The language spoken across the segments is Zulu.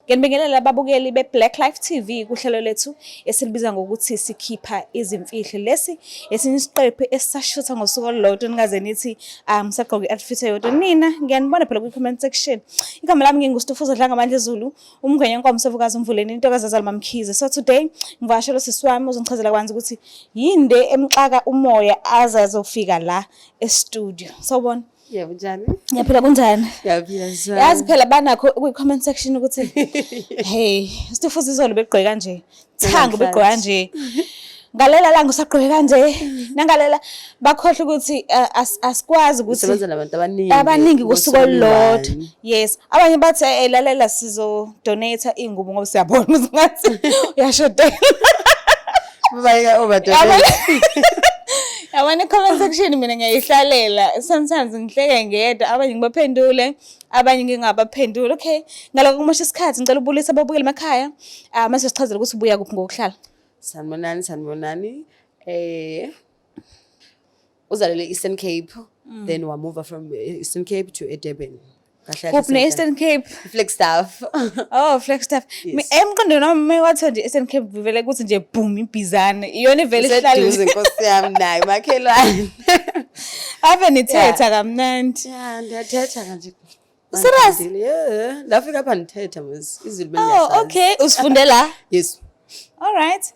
Ngiyanibingelela ababukeli be-Black Life TV kuhlelo lethu esilibiza ngokuthi sikhipha izimfihlo. Lesi esinye isiqephu esisashutha ngosuku olulodwa ningaze nithi sagqoka i-outfit eyodwa. Nina ngiyanibona phela kwi-comment section. Igama lami nginguStufuza Dlangamandla Zulu, umngwenya nkomo sevukazi umvuleni intokazi azali Mamkhize. So today ngivakashela usisi wami uzongichazela kabanzi ukuthi yini le emxaka umoya aze azofika la e-studio. Sawubona. Yebo, njani? Ngiyaphila, kunjani? Ngiyaphila sami. Yazi phela banakho kwi-comment section ukuthi hey, Stufuza izolo begqoke kanje. Thango begqoke kanje. Ngalela langa usagqoke kanje. Nangalela bakhohle ukuthi asikwazi ukuthi Usebenza nabantu abaningi. Abaningi kusuku olulodwa. Yes. Abanye bathi lalela sizo donate ingubo ngoba siyabona ukuthi ngathi uyashodela. Bayeka overdonate. Yabona i-comment section mina ngiyayihlalela. Sometimes ngihleke ngedwa, abanye ngibaphendule, abanye ngingabaphenduli. Okay, ngalokho kumosha isikhathi ngicela ubulise ababukeli emakhaya. Ah, mase sichazele ukuthi ubuya kuphi ngokuhlala. Sanibonani, sanibonani. Uzalelwe Eastern Cape, then wa-move from Eastern Cape to Durban. Kahle kahle. Kuphi ne-Eastern Cape? Flagstaff. Oh, Flagstaff. Yes. Emqondweni wami wathi nje Eastern Cape vele kuthi nje boom iBizana. Iyona ivele Iseduze ihlale. Nkosi yami nayo makhelwane. Ave nithetha kamnandi. Yeah, ndiyathetha kanje. Serious? Yeah, ndafika apha ndithetha mos. Izulu Oh, bengingasazi. okay. Usifunde la. Yes. All right.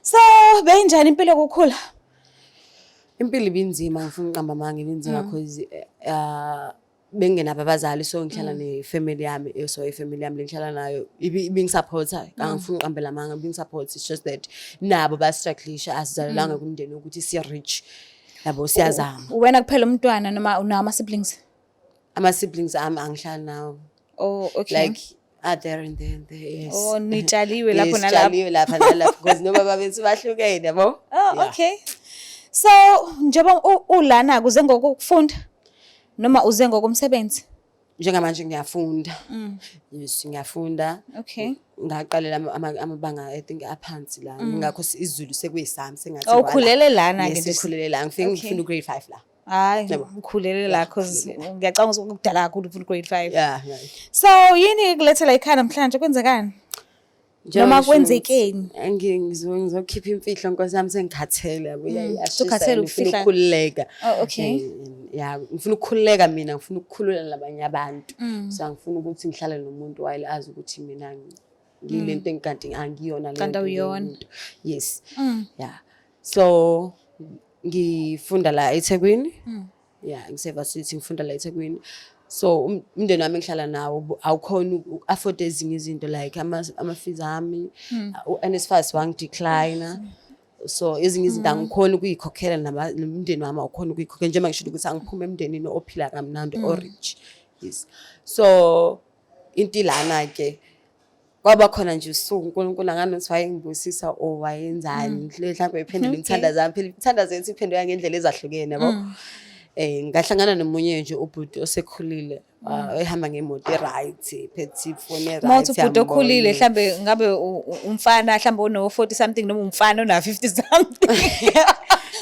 So, beyinjani impilo yokukhula? Impilo ibinzima, ngifuna ukuqamba amanga, ibinzima because bengingenabo abazali, so ngihlala ne-family yami. So i-family yami lengihlala nayo ibingisupporta, angifuni ukuqambela amanga, ibingisupport. It's just that nabo bastrugglisha, asizalelanga kumndeni ukuthi si-rich yabo, siyazama. Wena kuphela umntwana noma unawo ama-siblings? Ama-siblings ami angihlali nawo. Oh, okay. Like ah, there and there and there, yes. Oh, nitshaliwe lapho Yes, nalapho. tshaliwe lapha nalapho because nobaba bethu bahlukene yabo. Oh, Yeah. okay. So, njengoba ulana kuze ngokufunda noma uze ngokomsebenzi? Njengamanje ngiyafunda. Yes, ngiyafunda. Ngaqalela amabanga I think aphansi la. Ngakho isiZulu sekuyisami sengathi. Oh, ukhulele lana ke Yes, nje. ngikhulele la. Ngifike ngifunda ugrade 5 la. Hayi, Yabo. ukhulele la cause ngiyacabanga ukuthi kudala kakhulu ufuna grade 5. Yeah. So, yini kulethela ikhaya namhlanje, kwenzekani? Njengoba Noma ngisho kwenzekeni? ukuthi, ngizokhipha imfihlo nkosi yami, sengikhathele yabo, iyashisa Usukhathele and ngifuna ukufihla. ukukhululeka. Oh, okay. Ya, ngifuna ukukhululeka mina, ngifuna ukukhulula nabanye abantu. So angifuni ukuthi ngihlale nomuntu while azi ukuthi mina ngilento engikanti angiyona leyo Kanti nto awuyona. leyo. Yes. Yeah. So ngifunda la eThekwini. Yeah, ngise-varsity, ngifunda la eThekwini. So umndeni wami engihlala nawo awukhoni uku-afford ezinye izinto like ama-fees ami, u-NSFAS wangidecline. So ezinye izinto angikhoni ukuyikhokhela, nomndeni wami awukhoni ukuyikhokhela njengoba ngishilo ukuthi angiphuma emndenini ophila kamnandi, o-rich. Yes. So into ilana ke kwaba khona nje usuku uNkulunkulu anganothi wayengibusisa or wayenzani, mhlawumbe ephendula imithandazo yami. Phela imithandazo yethu iphenduleka ngendlela ezahlukene yabo. Ngahlangana nomunye nje ubhuti osekhulile, ehamba ngemoto e-right, phethe ifoni e-right. Uma uthi ubhuti okhulile, Yambona. mhlambe ngabe umfana mhlambe ono 40 something noma umfana ona 50 something?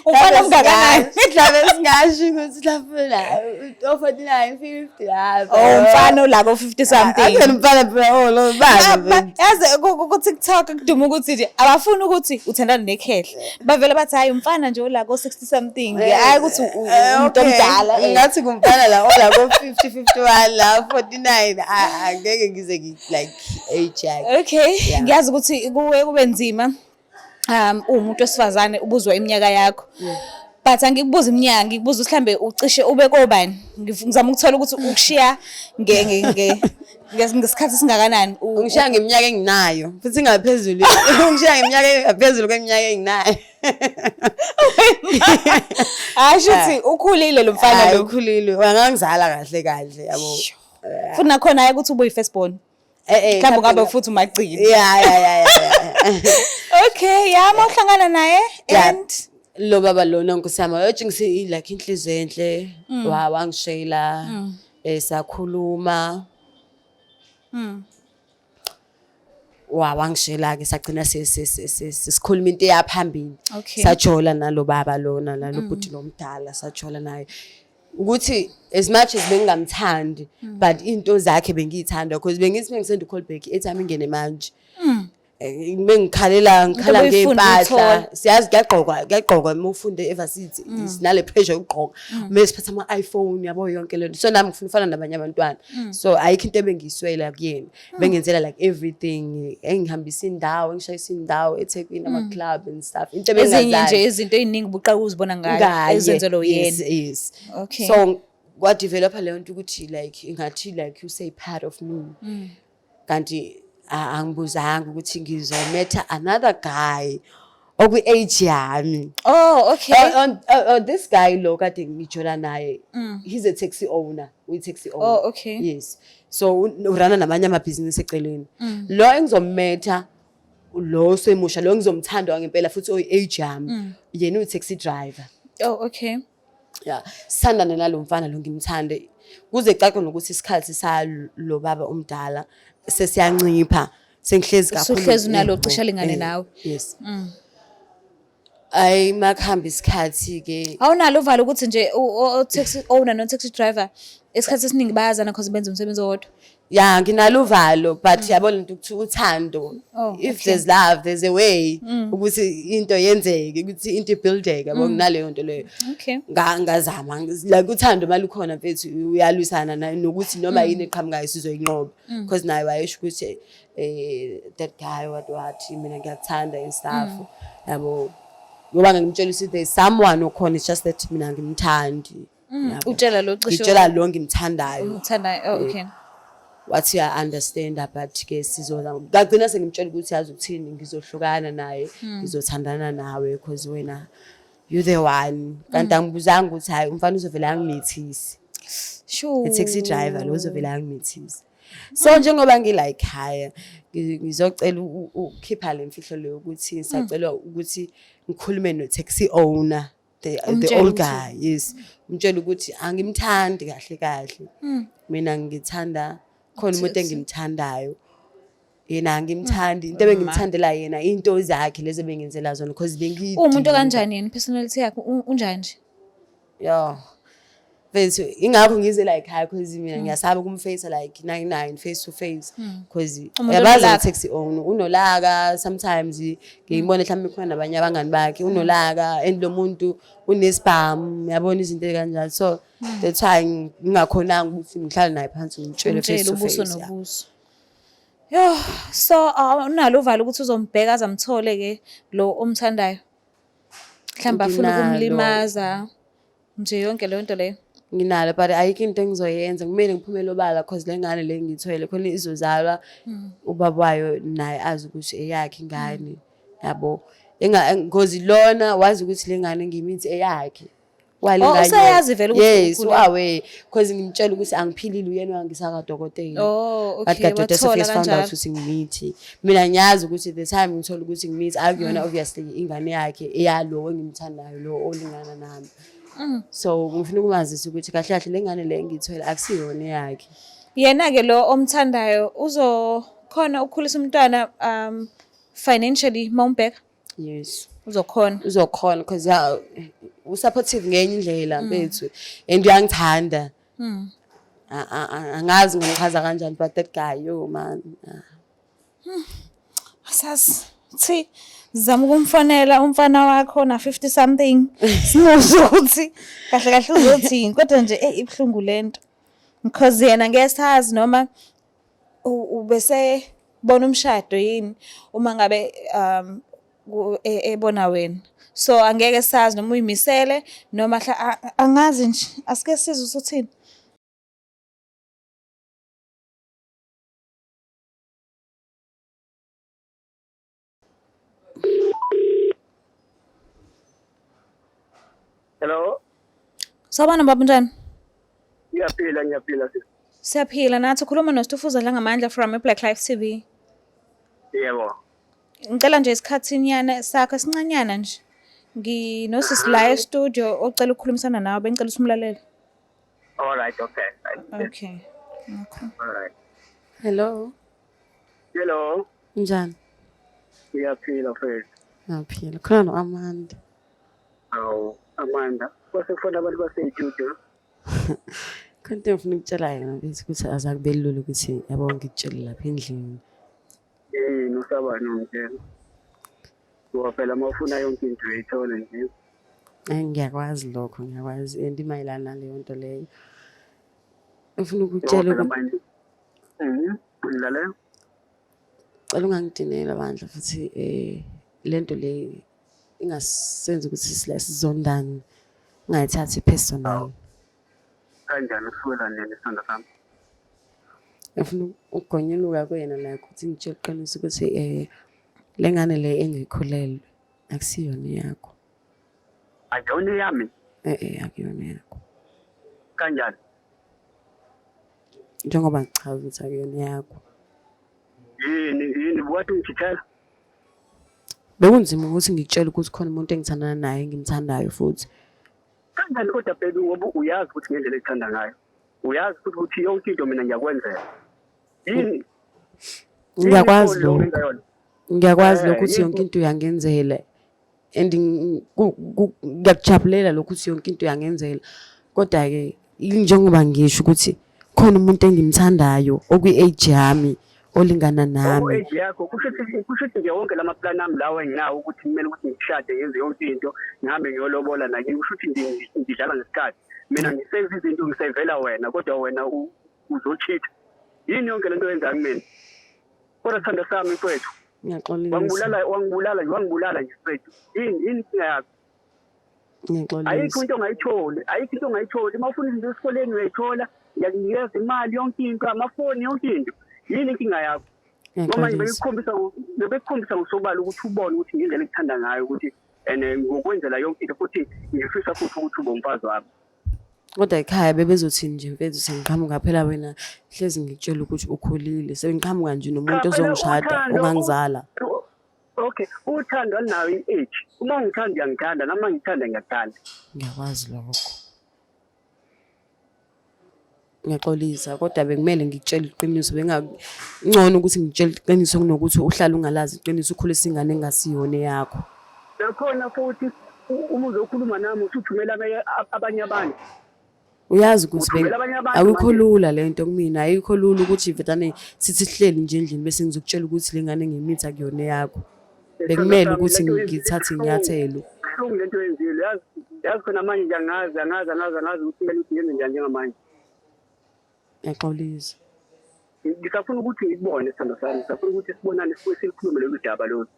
Umfana omngakanani? Mhlawumbe singasho ukuthi mhlawumbe la o 49, 50 lapho. Oh, umfana olako 50 something. Akuyena umfana phela, oh lo baba. Yazi ku TikTok kuduma ukuthi nje abafuni ukuthi uthandana nekhehla. Bavele bathi hayi, umfana nje olako 60 something. Hayi ukuthi umuntu omdala. Ngathi kumfana la ola ko 50, 51 la 49, angeke ngize like age yakhe. Okay, Yeah. ngiyazi ukuthi kuwe kube nzima. Uwumuntu wesifazane ubuzwa iminyaka yakho. But angikubuza iminyaka, ngikubuza ukuthi mhlambe ucishe ube kobani. Ngizama ukuthola ukuthi ukushiya ngesikhathi singakanani. Ungishiya ngeminyaka enginayo futhi ngaphezulu. Ungishiya ngeminyaka engaphezulu kweminyaka enginayo. Hayi, shuthi ukhulile lo mfana Hayi, lo. ukhulile. Wangangizala kahle kahle yabo. Futhi nakhona hayi ukuthi ubuyi first born. Mhlawumbe ungabe futhi umagcini. Yeah. Okay, ya mawuhlangana naye and Lo baba lona nkosi yami wayotshengisa like inhliziyo enhle, wangishela, sakhuluma. Wangishela ke sagcina sesikhuluma into eyaphambili. Sajola nalo baba lona, nalo bhuti lomdala sajola naye. Ukuthi as much as bengingamthandi, but into zakhe bengiyithanda because bengithi mengisenda u-call back ethi ami ingene manje. Bengikhalela ngikhala Into obuyifunda ngey'mpahla. uyithola. Siyazi kuyagqokwa, kuyagqokwa uma ufunde e-varsity, sinale pressure yokugqoka. Kumele siphathe ama-iPhone, yabo, yonke lento. So nami ngifuna ukufana nabanye abantwana. So ayikho into ebengiyiswela kuyena. Bengenzela like everything, engihambisa indawo, engishayisa indawo eThekwini, ama-club and stuff. Into Ezinye ebengingazazi. nje izinto ey'ningi ubuqala ukuzibona ngayo Ngaye. ezenzelwe Yes, uyena. yes. Okay. So kwadevelopa leyo nto ukuthi like ingathi like you say part of me. Kanti angibuzanga ukuthi ngizometha another guy okwi-age yami. Oh, okay. This guy lo kade ngijola naye, he's a taxi owner, uyi-taxi owner. Oh, okay. Yes. So urana namanye amabhizinisi eceleni. Lo engizommetha lo osemusha, lo engizomthanda ngempela futhi oyi-age yami, yena uyi-taxi driver. Oh, okay. Yeah, sithandane nalo mfana lo, ngimthande kuze kucace nokuthi isikhathi salo baba omdala sesiyancipha, sengihlezi kakhulu. Usuhlezi unalo Yebo, cishe alingane eh, nawe. Yes. Ayi, makuhamba isikhathi-ke. Awunalo uvalo ukuthi nje o-taxi owner no-taxi driver isikhathi esiningi bayazana cause benza umsebenzi owodwa? Ya, nginalo uvalo, but yabo lento ukuthi uthando, Oh, if okay. there's love, there's a way ukuthi into yenzeke, ukuthi into ibuildeke, yabo, nginaleyo nto leyo. Ngazama like uthando malukhona mfethu, uyalwisana nokuthi noma yini eqhamukayo sizoyinqoba, because naye wayesho ukuthi that guy, what what, mina ngiyakuthanda and stuff, yabo, ngoba ngimtshela ukuthi there's someone okhona, it's just that mina ngimthandi, yabo. Utshela lo cishe Ngitshela lo ngimthandayo. Umthandayo. Oh, okay. Wathi uya-understanda, but ke sizoza ngagcina sengimtshela ukuthi yazi ukuthini, ngizohlukana naye, ngizothandana nawe because wena you the one. Kanti angibuzanga ukuthi hhayi, umfana uzovele angimithise. I-taxi driver lo uzovele angimithise. So njengoba ngila ekhaya, ngizocela ukukhipha le mfihlo leyo ukuthi ngisacela ukuthi ngikhulume no-taxi owner, the Umtshele old ukuthi- guy, yes, umtshele ukuthi angimthandi kahle kahle, mina ngithanda khona umuntu engimthandayo, yena angimthandi. Into ebengimthandela yena into zakhe lezi ebengenzela zona because Uwumuntu bengiyidinga. kanjani yena, personality yakhe unjani nje? Ya mfethu, ingakho ngize la ekhaya, because mina ngiyasaba ukumface like nine nine face to face, because Umuntu uyabazi onolaka. taxi owner unolaka. Sometimes ngiyibona mhlawumbe khona nabanye abangani bakhe, unolaka, and lo muntu unesibhamu, yabona, izinto ey'kanjalo. So that's why ngingakhonanga ukuthi ngihlale naye phansi ngimtshele face Umtshele to ubuso face, yeah. nobuso. Yo, so awunalo uvalo ukuthi uzombheka aze amthole ke lo omthandayo? Mhlawumbe afuna Nginalo. ukumlimaza nje, yonke leyo nto leyo. Nginalo, but ayikho into engizoyenza. Kumele ngiphumele obala cause le ngane le ngiyithwele khona izozalwa, ubaba wayo naye azi ukuthi eyakhe ingane, yabo. Ngozi lona wazi ukuthi le ngane ngimithi eyakhe. Wale Oh, ngane. useyazi vele ukuthi Yes, ukhulelwe. uaware cause ngimtshela ukuthi angiphilile, uyena wangisa kadokotela. Oh, But okay, kadokotela wathola sefike found out kanjalo. ukuthi ngimithi. Mina ngiyazi ukuthi the time ngithola ukuthi ngimithi akuyona obviously ingane yakhe, eyalo engimthandayo, lo olingana nami. So ngifuna ukumazisa ukuthi kahle kahle le ngane le engiyithwele akusiyona eyakhe. Yena-ke lo omthandayo uzokhona ukukhulisa umntwana financially mawumbheka? Yes. Uzokhona. Uzokhona because ya, usupportive ngenye indlela mfethu and uyangithanda. Angazi ngimchaza kanjani, but that guy, yo man. Ah. Asazi. Thi zama ukumfonela umfana wakho na 50 something. Simuzwe ukuthi kahle kahle uzothini, kodwa nje ibuhlungu lento. Because yena ngeke sazi noma ubese bona umshado yini uma ngabe ebona wena. So angeke sazi noma uyimisele noma angazi nje, asike sizwe uthini. Hello. Sawubona baba, unjani? Ngiyaphila, ngiyaphila sis. Siyaphila nathi. Ukhuluma noStufuza Dlangamandla from iBlack Life TV. Yebo. Ngicela nje isikhathinyana sakho esincanyana nje. Nginosisi la e-studio ocela ukukhulumisana nawe, bengicela ukuthi umlalele. All right, okay. Right. Okay. Okay. All right. Hello. Hello. Njani? Ngiyaphila mfethu. Ngiyaphila. Khona no-Amanda. Awu, Amanda. Kwase kufona abantu base-studio. Khona into engifuna ukutshela yona mfethu ukuthi azakube lula ukuthi yabo ngikutshele lapha endlini. Yini usabani ungitshela? Ngoba phela uma ufuna yonke into uyayithola nje. Ngiyakwazi lokho, ngiyakwazi and imayelana naleyo nto leyo. Ngifuna ukukutshela Ngoba phela ukuthi manje ngilalela. Cela ungangidinela bandla futhi lento le ingasenzi ukuthi sizondane, ungayithathi personal. Kanjani usukela nini sithando sami? Ngifuna ukugonyuluka kuyena like ukuthi ngitshele iqiniso ukuthi le ngane le engiyikhulelwe akusiyona eyakho. Akuyona eyami? Eh akuyona eyakho. Kanjani? Njengoba ngichaza ukuthi akuyona eyakho. Yini yini wathi ungithithela? Bekunzima ukuthi ngikutshele ukuthi khona umuntu engithandana naye engimthandayo futhi. Kanjani kodwa baby ngoba uyazi ukuthi ngendlela ekuthanda ngayo. Uyazi futhi ukuthi yonke into mina ngiyakwenzela. Yini? Ngiyakwazi lokho. Ngiyakwazi lokho ukuthi yonke into uyangenzela. And ngiyakujabulela lokho ukuthi yonke into uyangenzela. Kodwa-ke njengoba ngisho ukuthi khona umuntu engimthandayo okwi-age yami olingana nami. Age yakho kusho ukuthi nje wonke lama plan ami lawo enginawo ukuthi kumele ukuthi ngishade ngenze yonke into ngihambe ngiyolobola nakini kusho ukuthi ngidlala ngesikhathi. Mina ngisenza izinto ngisevela wena kodwa wena uzochitha. Yini yonke lento oyenza kumina? Kodwa sithando sami mfowethu. Ngiyaxolisa. Wangibulala wangibulala nje wangibulala nje mfowethu. Yini yini inkinga yakho? Ngiyaxolisa. Ayikho into ongayitholi, ayikho into ongayitholi. Uma ufuna izinto esikoleni uyayithola, ngiyakunikeza imali yonke into, amafoni yonke into. Yini inkinga yakho? Ngoba manje bengikukhombisa bengikukhombisa ngosobala ukuthi ubone ukuthi ngendlela engikuthanda ngayo ukuthi and ngokwenzela yonke into futhi ngifisa futhi ukuthi ube umfazi wami. Kodwa ekhaya bebezothini nje mfethu sengiqhamuka phela wena hlezi ngikutshela ukuthi ukhulile sengiqhamuka nje nomuntu Cha phela ozongishada uthando ongangizala. Okay, uthando alinayo i-age. Uma ungithanda uyangithanda, nami uma ngithanda ngiyakuthanda. Ngiyakwazi lokho. Ngiyaxolisa kodwa bekumele ngikutshele iqiniso bengangcono ukuthi ngikutshele iqiniso kunokuthi uhlale ungalazi iqiniso ukhulise ingane engasiyona eyakho. Nakhona futhi uma uzokhuluma nami usuthumela abanye abantu. Uyazi ukuthi akukho lula le nto kumina, ayikho lula ukuthi vedane sithi sihleli nje endlini bese ngizokutshela ukuthi le ngane engiyimithi akuyona eyakho. Bekumele ukuthi ngithathe inyathelo. Buhlungu lento oyenzile yazi yazi khona manje nje angazi angazi angazi angazi ukuthi kumele ukuthi ngenze njani njengamanje. Ngiyaxolisa. Ngisafuna ukuthi ngikubone sithando sami, ngisafuna ukuthi sibonane sibuye silukhulume lolu daba lolu.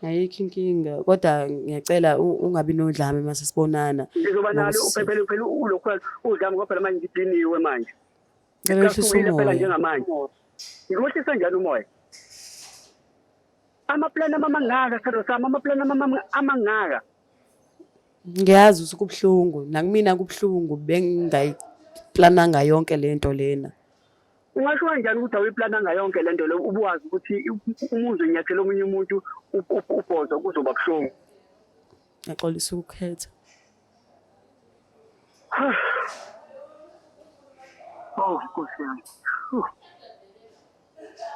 Ayikho inkinga kodwa ngiyacela ungabi nodlame uma sesibonana. Ngizoba nalo phela phela ulokhu udlame ngoba phela manje ngidiniwe manje. Ngicela wehlise Ngicasukile phela umoya. njengamanje. Ngiwehlisa njani umoya? Amaplani ami amangaka sithando sami, amaplani ami amangaka. Ngiyazi ukuthi kubuhlungu nakumina kubuhlungu bengingayiplananga yonke lento lena. Ungasho kanjani ukuthi awuyiplananga yonke lento le ubuwazi ukuthi uma uzonyathela omunye umuntu ubhozo kuzoba buhlungu. Ngiyaxolisa ukukhetha. Oh Nkosi yami.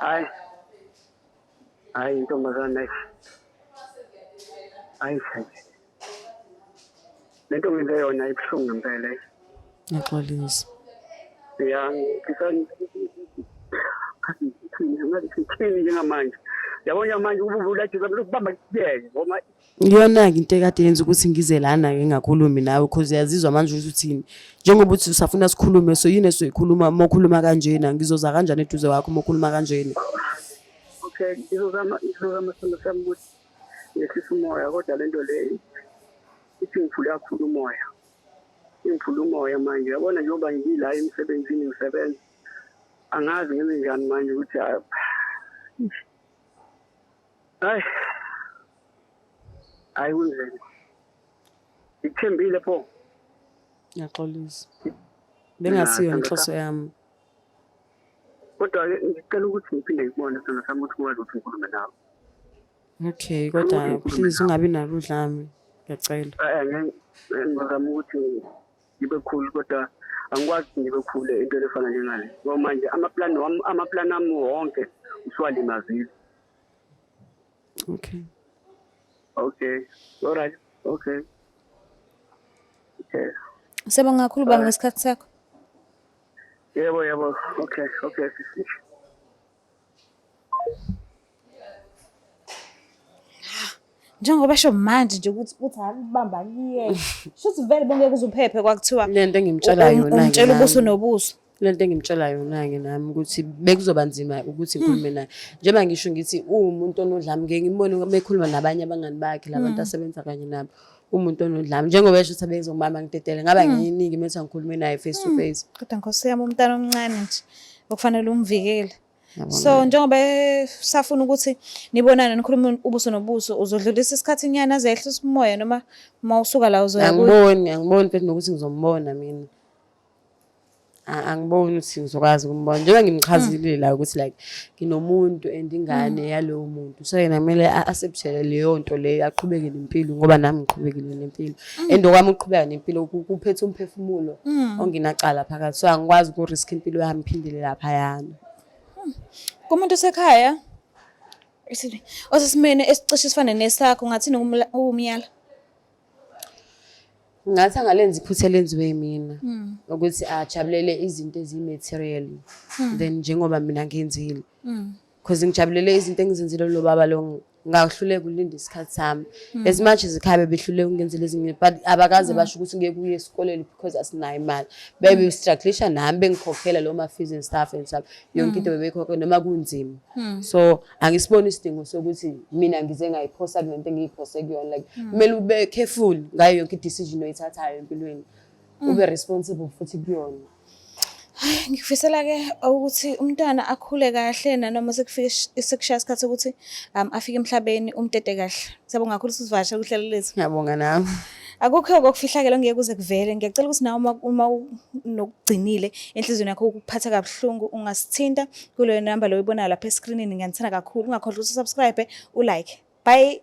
Hayi. Hayi intombazane hayi. Hayi hayi. Lento ngenze yona ibuhlungu ngempela. Ngiyaxolisa. Ya ngifisa ngithini njengamanje. Yabona manje ububula lokubamba kuyeke ngoba Iyona-ke into ekade yenza ukuthi ngize lana-ke ngingakhulumi nawe cause uyazizwa manje ukuthi uthini. Njengoba uthi usafuna sikhulume so yini esoyikhuluma uma ukhuluma kanjena, ngizoza kanjani eduze kwakho uma ukhuluma kanjena? Okay, ngizozama ngizozama sithando sami ukuthi ngehlise umoya kodwa lento le ithi ngiphule kakhulu umoya. Ingiphule umoya manje yabona njengoba ngila emsebenzini ngisebenza angazi ngenze njani manje ukuthi hayi hayi kunzima. Ngikuthembile pho. Ngiyaxolisa. Bengasiyo inhloso yami. Kodwa-ke ngicela ukuthi ngiphinde ngikubone sithando sami ukuthi ngikwazi ukuthi ngikhulume nawe. Okay, kodwa please ungabi nalo udlame. Ngiyacela. Eh ngizama ukuthi ngibe cool kodwa angikwazi ukuthi ngibe cool entweni efana njengale. Ngoba manje amaplani wami amaplani ami wonke usuwalimazile. Okay. Okay. All right. Okay. Okay. Siyabonga kakhulu baba ngesikhathi sakho. Yebo, yebo. Okay, sisi. Njengoba esho manje nje ukuthi uthi akubamba kuyena. Shuthi vele bongeke uze uphephe kwakuthiwa Le nto engimtshela yona-ke umtshela ubuso nami. nobuso. Le nto engimtshela yona-ke nami ukuthi bekuzoba nzima ukuthi ngikhulume naye. Njengoba ngisho ngithi uwumuntu onodlame, ngike ngimbone uma ekhuluma nabanye abangani bakhe, la bantu asebenza kanye nabo. Umuntu onodlame. Njengoba esho ukuthi abezongibamba ngidedele, ngaba ngiyiningi uma kuthiwa ngikhulume naye face to face. Kodwa Nkosi yami, umntana omncane nje okufanele umvikele. Yabona. So njengoba safuna ukuthi nibonane nikhulume ubuso nobuso, uzodlulisa isikhathi nyana aze ehlise umoya noma uma usuka la uzoya kuye? Angiboni futhi nokuthi ngizombona mina. Angiboni ukuthi ngizokwazi ukumbona. Njengoba ngimchazile la ukuthi like nginomuntu and ingane yalowo muntu. So yena kumele a-accept-ele leyo nto leyo, aqhubeke nempilo ngoba nami ngiqhubekile nempilo. And okwami ukuqhubeka nempilo kuphethe umphefumulo ongenacala phakathi. So angikwazi uku-risk impilo yami iphindele laphayana. Kumuntu osekhaya osesimeni esicishe sifane nesakho, ungathini ukumyala? Ngathi angalenzi iphutha elenziwe yimina ukuthi ajabulele izinto eziyi-material then njengoba mina ngenzile, because ngijabulele izinto engizenzile lo baba lo, ngahluleka ukulinda isikhathi sami. As much as ekhaya bebehluleka ukungenzela ezinye, but abakaze basho ukuthi ngeke uye esikoleni because asinayo imali. Bebe-strugglisha nami, bengikhokhela lo ma-fees and stuff and stuff, yonke into bebeyikhokhela noma kunzima. So angisiboni isidingo sokuthi mina ngize ngayiphosa kule nto engiyiphose kuyona. Like, kumele ube careful ngayo yonke i-decision oyithathayo empilweni, ube responsible futhi kuyona. Ngikufisela-ke ukuthi umntwana akhule kahle nanoma sekufike sekushaya isikhathi sokuthi afike emhlabeni, umtete kahle. Siyabonga kakhulu usivakashele kuhlelo lethu. Ngiyabonga nami. Akukho okufihlakele ongeke kuze kuvele. Ngiyacela ukuthi nawe uma unokugcinile enhliziyweni yakho ukuphatha kabuhlungu, ungasithinta kuleyo namba leyo oyibonayo lapha eskrinini. Ngiyanithanda kakhulu. Ungakhohlwa ukuthi u-subscribe, u-like. Bye.